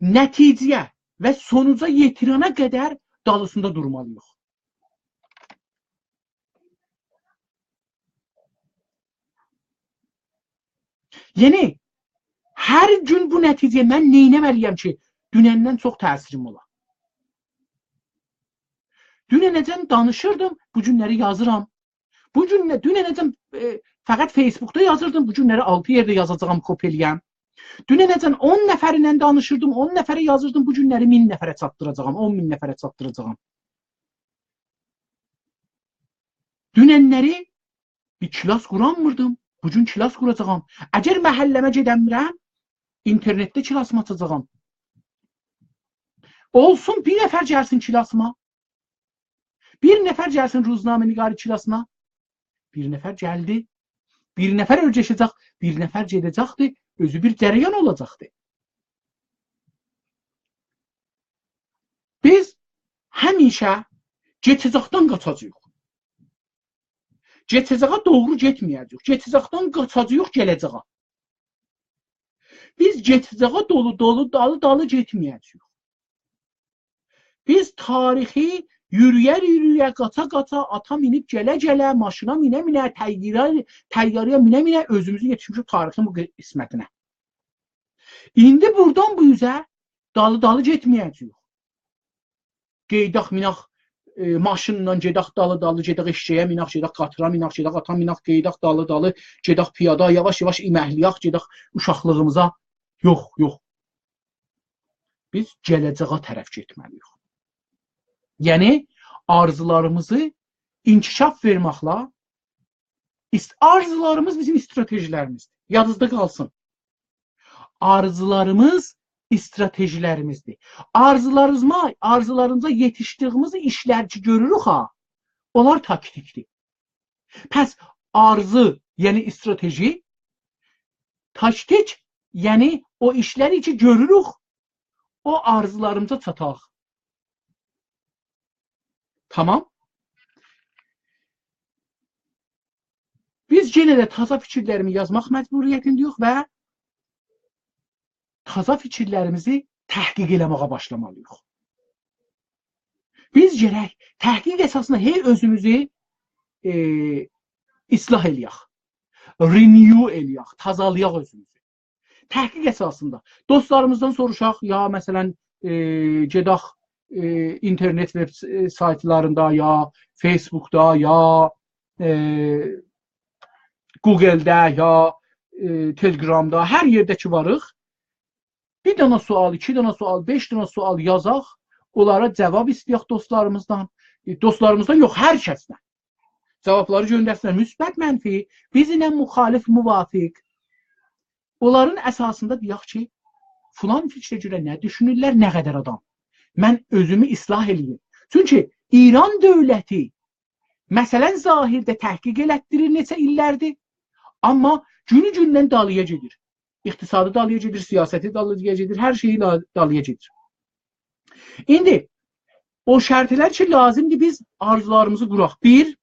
نتیجه‌یه و سونوجا یئتیرنه قدر دالیسیندا دورمالی‌ییق. یعنی، هر گون بو نتیجه‌یه من نئینه‌مه‌لی‌یم کی، دونندن چوخ تأثیریم اولا؟ دوننه‌جن دانیشیردیم، بو گونلری یازیرام. بو گون نه، دوننه‌جن، ائ، فقط فیس‌بوکدا یازیردیم، بو گونلری آلتی یئرده یازاجاغام، کپی ائله‌یم. دوننه‌جن اون نفرله دانیشیردیم، اون نفره یازیردیم، بو گونلری مین نفره چاتدیراجاغام، اون مین نفره چاتدیراجاغام. دوننلری بیر کلاس قورانمیردیم، بو گون کلاس قوراجاغام. اگر محله‌مه گئدنمیرم، اینترنتده کلاسیمی آچاجاغام. اولسون، بیر نفر گلسین کلاسیما. بیر نفر گلسین روزنامه‌نگاری کلاسینا. بیر نفر گلدی. بیر نفر اؤیرشه‌جک، بیر نفر گئده‌جکدی، اؤزو بیر جریان اولاجاقدی. بیز همیشه گئچه‌جکدن قاچاجاغیق. گئچه‌جه‌یه دوغرو گئتمه‌یه‌جه‌ییک. گئچه‌جکدن قاچاجاغیق گله‌جه‌یه. بیز گئچه‌جه‌یه دولو دولو، دالی دالی گئتمه‌یه‌جه‌ییک. بیز تاریخی یورویه یورویه، قاچا قاچا، آتا مینیب گله گله، ماشینا مینه مینه، طیاره، طیاره‌یه مینه مینه اؤزوموزو یئتیرمیشیک تاریخین بو قسمتینه. ایندی بورادان بو اوزه دالی دالی گئتمه‌یه‌جه‌ییک. قئییداق، میناق، ائ، ماشینلا گئدک دالی دالی، گئدک ائششه‌یه میناق، گئدک قاطیرا میناق، گئدک آتا میناق، قئییداق دالی دالی، گئدک پیادا، یاواش یاواش ایمکله‌یک، گئدک اوشاقلیغیمیزا. یوخ، یوخ. بیز گله‌جه‌یه طرف گئتمه‌لی‌ییک. یعنی، آرزولاریمیزی انکشاف وئرمکله، ایست-، آرزولاریمیز بیزیم استراتژی‌لریمیزدیر. یادینیزدا قالسین. آرزولاریمیز استراتژی‌لریمیزدیر. آرزولاریمیزا، آرزولاریمیزا یئتیشدیگیمیز ایشلر کی گؤروروک ها، اونلار تاکتیکدیر. پس آرزو، یعنی استراتژی، تاکتیک، یعنی او ایشلری کی گؤروروک، او آرزولاریمیزا چاتاق. تامام. بیز یئنه ده تازا فیکیرلریمی یازماق مجبوریتینده‌ییک و تازا فیکیرلریمیزی تحقیق ائله‌مه‌یه باشلامالی‌ییق. بیز گرک تحقیق اساسیندا هئی اؤزوموزو، ائ، اصلاح ائله‌یک، renew ائله‌یک، تازالایاق اؤزوموزو. تحقیق اساسیندا دوستلاریمیزدان سوروشاق، یا مثلا، ائ، گئدک، ائ، اینترنت وب س-، ائ، سایتلاریندا، یا فیسبوکدا، یا، ائ، گوگلده، یا، ائ، تلگرامدا، هر یئرده کی واریق، بیر دنه سؤال، ایکی دنه سؤال، بئش دنه سؤال یازاق، اونلارا جواب ایسته‌یک دوستلاریمیزدان. ائ، دوستلاریمیزدان یوخ، هر کسدن. جوابلاری گؤندرسینلر، مثبت، منفی، بیزیمله مخالف، موافق. اونلارین اساسیندا دئیک کی، فلان فیکره گؤره نه دوشونورلر، نه قدر آدام. من اؤزومو اصلاح ائله‌ییم. چونکی ایران دؤولتی، مثلا، ظاهرده تحقیق ائلتدیریر نئچه ایللردیر، آمما گونو گوندن دالییا گئدیر. اقتصادی دالییا گئدیر، سیاستی دالییا گئدیر، هر شئیی دا-، دالییا گئدیر. ایندی او شرطلر کی، لازیمدیر بیز آرزولاریمیزی قوراق. بیر،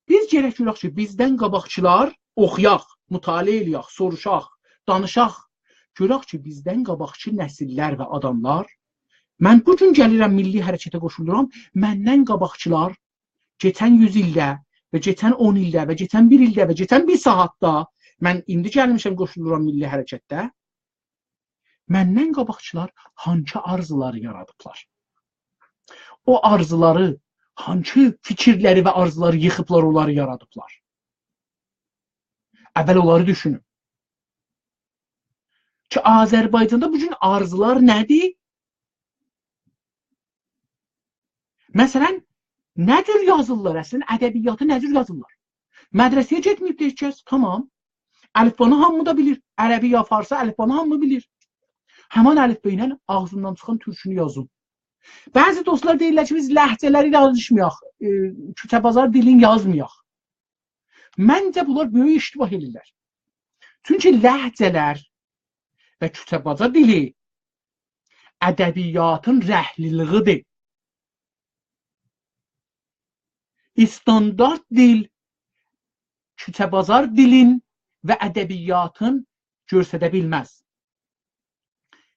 بیز گرک گؤرک کی، بیزدن قاباقکیلار اوخویاق، مطالعه ائله‌یک، سوروشاق، دانیشاق. گؤرک کی، بیزدن قاباقکی نسیللر و آداملار، من بو گون گلیرم میللی حرکته قوشولورام، مندن قاباقکیلار کئچن یوز ایلده و کئچن اون ایلده و کئچن بیر ایلده و کئچن بیر ساعاتدا، من ایندی گلمیشم، قوشولورام میللی حرکتده. مندن قاباقکیلار هانسی آرزولاری یارادیبلار؟ او آرزولاری، هانسی فیکیرلری و آرزولاری ییخیبلار، اونلاری یارادیبلار؟ اول اونلاری دوشونون. کی، آذربایجاندا بو گون آرزولار نه‌دیر؟ مثلا، نه جور یازیرلار اصلینده؟ ادبیاتی نه جور یازیرلار؟ مدرسه‌یه گئتمه‌ییب هئچ کس، تامام. الفبانی هامی دا بیلیر. عربی یا فارسی الفبانی هامی بیلیر. همان الفبا ایله آغزیندان چیخان تورکونو یازین. بعضی دوستلار دئییرلر کی، بیز لهجه‌لری دانیشمایاق، ائ، کوچه بازار دیلین یازمایاق. منجه، بونلار بؤیوک اشتباه ائدیرلر. چونکی لهجه‌لر و کوچه بازار دیلی ادبیاتین رنگلیلیگیدیر. استاندارد دیل کوچه بازار دیلین و ادبیاتین گؤستره بیلمز.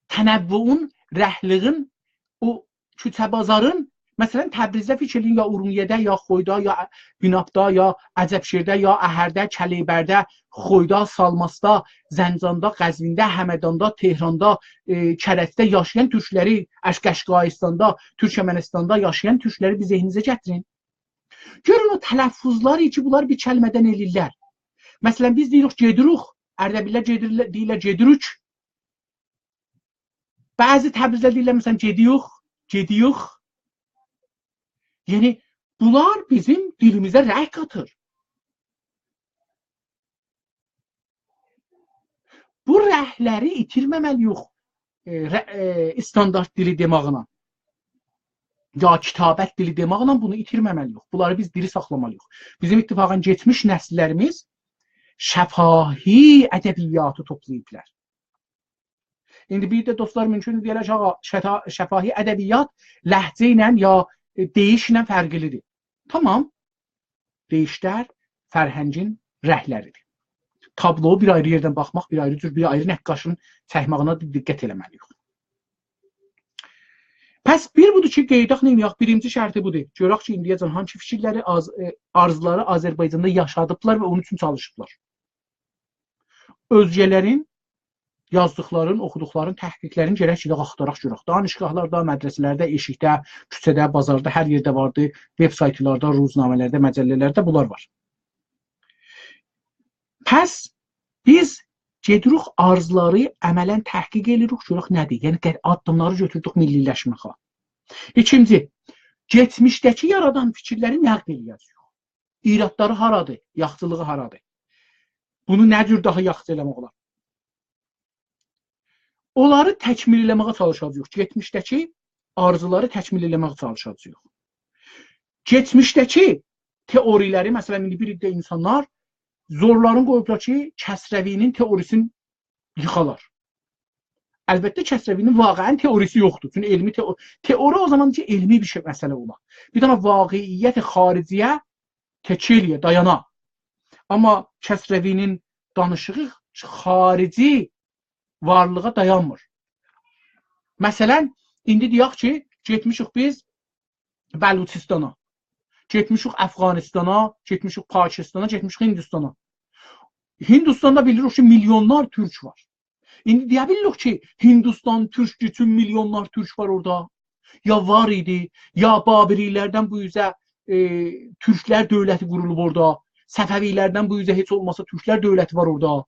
تنوعون، رنگلیگین، او کوچه بازارین، مثلا، تبریزده فیکیر ائله‌یین، یا اورمیه‌ده، یا خویدا، یا بینابدا، یا عجب‌شیرده، یا اهرده، کلیبرده، خویدا، سالماسدا، زنجاندا، قزوینده، همداندا، تهراندا، ائ، کرجده یاشایان تورکلری، اش-، قشقاییستاندا، تورکمنیستاندا یاشایان تورکلری بیر ذهنینیزه گتیرین. گؤرون او تلفظلاری کی، بونلار بیر کلمه‌دن ائله‌ییرلر. مثلا، بیز دئییریک گئدیروخ، اردبیللر گئدیرلر، دئییرلر گئدیروک. بعضی تبریزلی‌لر دئییرلر، مثلا، گئدیوخ، گئدیوخ. یعنی، بونلار بیزیم دیلیمیزه رنگ قاتیر. بو رنگلری ایتیرمه‌مه‌لی‌ییک. ائ، ره-، ائ، استاندارد دیلی دئماغینان، یا کتابت دیلی دئماغینان بونو ایتیرمه‌مه‌لی‌ییک. بونلاری بیز دیری ساخلامالی‌ییق. بیزیم اتفاقاً کئچمیش نسیللریمیز شفاهی ادبیاتی توپلاییبلار. ایندی بیر ده دوستلار مومکون دئیه‌لر کی، «آغا، شفا-، شفاهی ادبیات لهجه ایله یا، ائ، دئییشله فرقلی‌دیر.» تامام. دئییشلر فرهنگین رنگلری‌دیر. تابلویا بیر آیری یئردن باخماق، بیر آیری جور، بیر آیری نقاشین چکمه‌یینه ده دقت ائله‌مه‌لی‌ییک. پس بیر بودور کی، قئییداق، نئینیه‌ک؟ بیرینجی شرطی بودور. گؤرک کی، ایندیه‌جن هانسی فیکیرلری، آز-، ائ، آرزولاری آذربایجاندا یاشادیبلار و اونون اوچون چالیشیبلار. اؤزگه‌لرین یازدیقلارین، اوخودوقلارین، تحقیقلرین گرک گئدک آختاراق گؤرک. دانشگاهلاردا، مدرسه‌لرده، ائشیکده، کوچه‌ده، بازاردا، هر یئرده واردی. وب‌سایتلاردا، روزنامه‌لرده، مجله‌لرده بونلار وار. پس بیز گئدیریک آرزولاری عملاً تحقیق ائله‌ییریک، گؤرک نه‌دیر؟ یعنی، قد-، آددیملاری گؤتوردوک میللی‌لشمه‌یه. ایکینجی، کئچمیشده‌کی یارادان فیکیرلری نقد ائله‌یه‌جه‌ییک. ایرادلاری هارادیر، یاخشیلیغی هارادیر؟ بونو نه جور داها یاخشی ائله‌مک اولار؟ اونلاری تکمیل ائله‌مه‌یه چالیشاجاغیق. کئچمیشده‌کی آرزولاری تکمیل ائله‌مه‌یه چالیشاجاغیق. کئچمیشده‌کی تئوری‌لری، مثلاً، ایندی بیر عده اینسانلار زورلارین قویوبلار کی، کسروی‌نین تئوری‌سینی ییخالار. البته، کسروی‌نین واقعاً تئوری‌سی یوخدور. چونکی علمی تئو-، تئوری او زامان کی، علمی بیر شئی، مسئله اولا. بیر دنه واقعیت خارجی‌یه تکیه ائله‌یه، دایانا. آمما کسروی‌نین دانیشیغی خارجی وارلیغا دایانمیر. مثلاً، ایندی دئیک کی، گئتمیشیک بیز بلوچستانا، گئتمیشیک افغانستانا، گئتمیشیک پاکستانا، گئتمیشیک هندوستانا. هندوستاندا بیلیریک کی، میلیونلار تورک وار. ایندی دئیه بیلیریک کی، هندوستان تورک اوچون میلیونلار تورک وار اورادا. یا وار ایدی، یا بابری‌لردن بو اوزه، ائ، تورکلر دؤولتی قورولوب اورادا. صفوی‌لردن بو اوزه هئچ اولماسا تورکلر دؤولتی وار اورادا.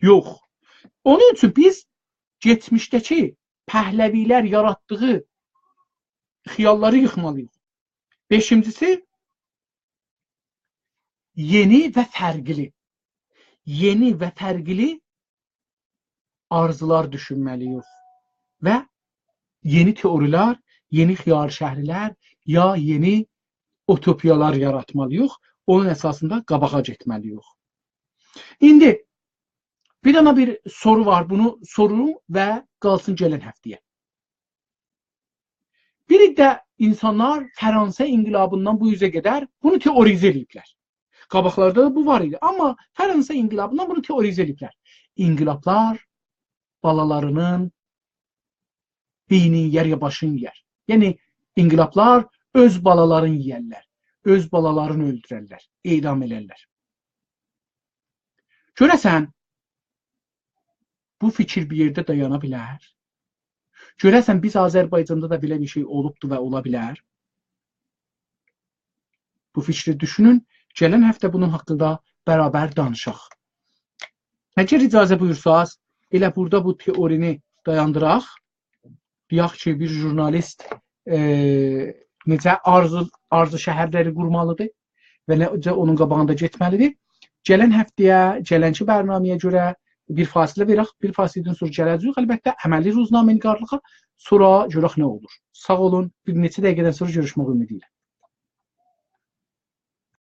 یوخ. اونون اوچون بیز کئچمیشده‌کی پهلوی‌لر یاراتدیغی خیاللاری ییخمالی‌ییق. بئشینجی‌سی، یئنی و فرقلی. یئنی و فرقلی آرزولار دوشونمه‌لی‌ییک و یئنی تئوری‌لر، یئنی خیال شهرلر یا یئنی اوتوپیالار یاراتمالی‌ییق. اونون اساسیندا قاباغا گئتمه‌لی‌ییک. ایندی بیر دنه بیر سورو وار. بونو سوروم و قالسین گلن هفته‌یه. بیر عده اینسانلار فرانسه انقلابیندان بو اوزه قدر بونو تئوریزه ائله‌ییبلر. قاباقلاردا دا بو وار ایدی. آمما فرانسه انقلابیندان بونو تئوریزه ائله‌ییبلر. انقلابلار بالالارینین بئینین یئیر یا باشین یئیر. یعنی، انقلابلار اؤز بالالارینی یئیرلر، اؤز بالالارینی اؤلدوررلر، اعدام ائلرلر. گؤره‌سن، بو فیکیر بیر یئرده دایانا بیلر؟ گؤره‌سن، بیز آذربایجاندا دا بئله بیر شئی اولوبدو و اولا بیلر؟ بو فیکری دوشونون، گلن هفته بونون حاقیندا برابر دانیشاق. اگر اجازه بویورساز، ائله بورادا بو تئورینی دایاندیراق. دئیک کی، بیر ژورنالیست، ائ، نئجه آرزو، آرزو شهرلری قورمالی‌دیر و نئجه اونون قاباغیندا گئتمه‌لی‌دیر. گلن هفته‌یه، گلنکی برنامه‌یه گؤره بیر فاصله وئرک، بیر فاصله‌دن سونرا گله‌جه‌ییک. البته، عملی روزنامه‌نگارلیغا، سونرا گؤرک نه اولور. ساغ اولون، بیر نئچه دقیقه‌دن سونرا گؤروشمک امیدی ایله.